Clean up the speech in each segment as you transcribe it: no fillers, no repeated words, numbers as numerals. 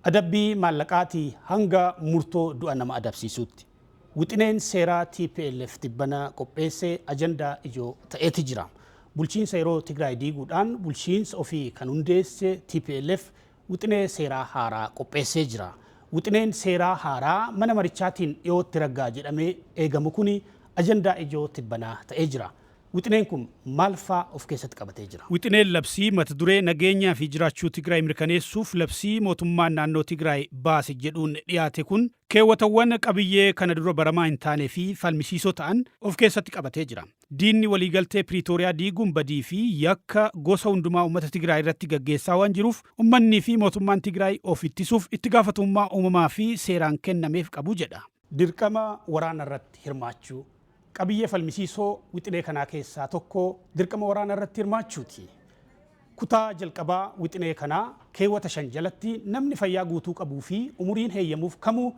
Adabbii maallaqaatii hanga murtoo du'a nama adabsiisuutti. Wixineen seeraa TPLF tibbana qopheesse ajandaa ijoo ta'eeti jira. Bulchiinsa yeroo Tigraay diiguudhaan bulchiinsa ofii kan hundeesse TPLF wixinee seeraa haaraa qopheessee jira. Wixineen seeraa haaraa mana marichaatiin dhiyootti ragga'a jedhamee eegamu kuni ajandaa ijoo tibbanaa ta'ee jira. Wixineen kun maal faa of keessatti qabatee jira? Wixineen labsii mata duree nageenyaa fi jiraachuu Tigraay mirkaneessuuf labsii mootummaan naannoo Tigraay baase jedhuun dhiyaate kun keewwatawwan qabiyyee kana dura baramaa hin taanee fi falmisiisoo ta'an of keessatti qabatee jira. Diinni waliigaltee Piriitooriyaa diiguun badii fi yakka gosa hundumaa uummata Tigraay irratti gaggeessaa waan jiruuf ummannii fi mootummaan Tigraay of ittisuuf itti gaafatamummaa uumamaa fi seeraan kennameef qabu jedha. Dirqama waraana irratti hirmaachuu. Qabiyyee falmisiisoo wixinee kanaa keessaa tokko dirqama waraana irratti hirmaachuuti. Kutaa jalqabaa wixinee kanaa keewwata 5 jalatti namni fayyaa guutuu qabuu fi umuriin heeyyamuuf kamuu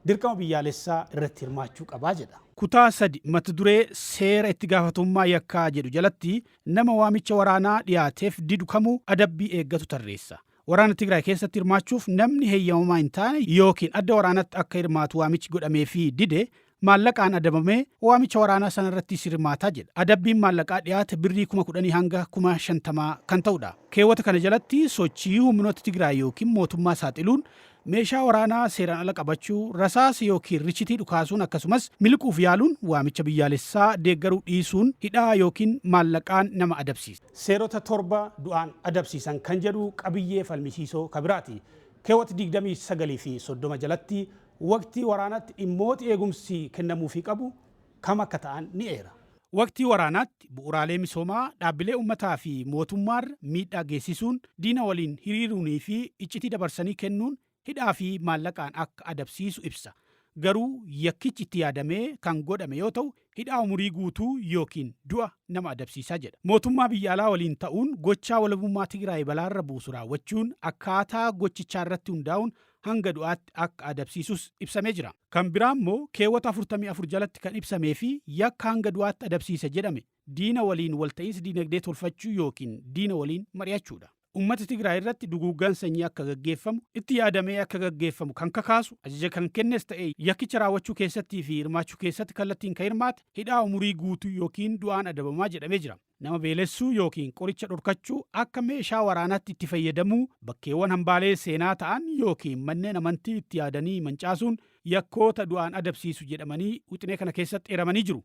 dirqama biyyaalessaa irratti hirmaachuu qabaa jedha. Kutaa 3 mata duree seera itti gaafatamummaa yakkaa jedhu jalatti nama waamicha waraanaa dhiyaateef didu kamuu adabbii eeggatu tarreessa. Waraana Tigraay keessatti hirmaachuuf namni heeyyamamaa hin taane yookiin adda waraanatti akka hirmaatu waamichi godhameefii dide maallaqaan adabamee waamicha waraanaa sanarrattis hirmaata jedha. Adabbiin maallaqaa dhiyaate birrii 10,000 hanga 50,000 kan ta'udha. Keewwata kana jalatti sochii humnoota Tigraay yookiin mootummaa saaxiluun, meeshaa waraanaa seeraan ala qabachuu, rasaasa yookiin richitii dhukaasuun akkasumas miliquuf yaaluun waamicha biyyaalessaa deeggaruu dhiisuun hidhaa yookiin maallaqaan nama adabsiisa. Seerota torba du'aan adabsiisan kan jedhu qabiyyee falmisiisoo ka biraati. Keewwata 29 fi 30 jalatti waqtii waraanaatti dhimmooti eegumsi kennamuufii qabu kam akka ta'an ni eera. Waqtii waraanaatti bu'uuraalee misoomaa, dhaabbilee ummataa fi mootummaarra miidhaa geessisuun, diina waliin hiriiruunii fi iccitii dabarsanii kennuun hidhaa fi maallaqaan akka adabsiisu ibsa. Garuu yakkichi itti yaadamee kan godhame yoo ta'u hidhaa umurii guutuu yookiin du'a nama adabsiisa jedha. Mootummaa biyya alaa waliin ta'uun gochaa walabummaa Tigraay balaarra buusu raawwachuun akkaataa gochichaarratti hundaa'uun hanga du'aatti akka adabsiisus ibsamee jira. Kan biraa immoo keewwata 44 jalatti kan ibsamee fi yakka hanga du'aatti adabsiisa jedhame diina waliin walta'iinsa diinagdee tolfachuu yookiin diina waliin mari'achuudha. Ummata Tigraay irratti duguuggaan sanyii akka gaggeeffamu itti yaadamee akka gaggeeffamu kan kakaasu, ajaja kan kennes ta'ee yakkicha raawwachuu keessattii fi hirmaachuu keessatti kallattiin kan hirmaate hidhaa umurii guutuu yookiin du'aan adabamaa jedhamee jira. Nama beelessuu yookiin qoricha dhorkachuu, akka meeshaa waraanaatti itti fayyadamuu, bakkeewwan hambaalee seenaa ta'an yookiin manneen amantii itti yaadanii mancaasuun yakkoota du'aan adabsiisu jedhamanii wixinee kana keessatti eeramanii jiru.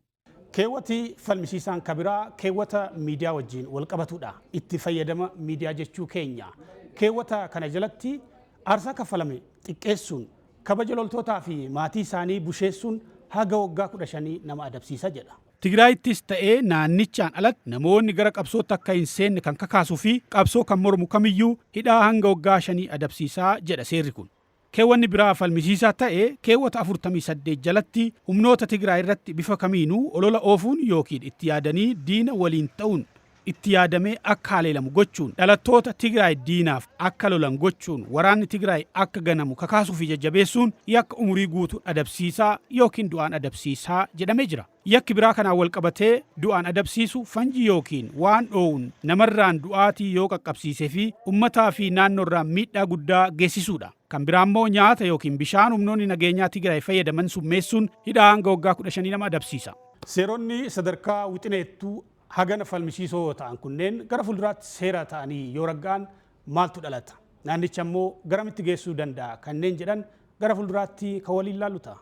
Keewwati falmisiisaan ka biraa keewwata miidiyaa wajjin walqabatudha. Itti fayyadama miidiyaa jechuu keenya. Keewwata kana jalatti aarsaa kaffalame xiqqeessuun, kabaja loltootaa fi maatii isaanii busheessuun haga waggaa 15 nama adabsiisa jedha. Tigraayittis ta'ee naannichaan alatti namoonni gara qabsootti akka hin seenne kan kakaasuu fi qabsoo kan mormu kamiyyuu hidhaa hanga waggaa shanii adabsiisa jedha seerri kun. Keewwanni biraa falmisiisaa ta'e keewwata 48 jalatti humnoota Tigraay irratti bifa kamiinuu olola oofuun yookiin itti yaadanii diina waliin ta'uun itti yaadamee akka haleelamu gochuun, dhalattoota Tigraay diinaaf akka lolan gochuun, waraanni Tigraay akka ganamu kakaasuu fi jajjabeessuun yakka umurii guutuun adabsiisaa yookiin du'aan adabsiisaa jedhamee jira. Yakki biraa kanaan walqabatee du'aan adabsiisu fanji yookiin waan dhoowun namarraan du'aatii yoo qaqqabsiise fi ummataa fi naannoorraan miidhaa guddaa geessisuudha. Kan biraa immoo nyaata yookiin bishaan humnoonni nageenyaa Tigraay fayyadaman summeessuun hidhaa hanga waggaa 15 nama adabsiisa. Seeronni sadarkaa wixineettuu hagana falmisiisoo ta'an kunneen gara fuulduraatti seera ta'anii yoo ragga'an maaltu dhalata? Naannicha immoo garamitti geessuu danda'a? Kanneen jedhan gara fuulduraatti kan waliin laallu ta'a.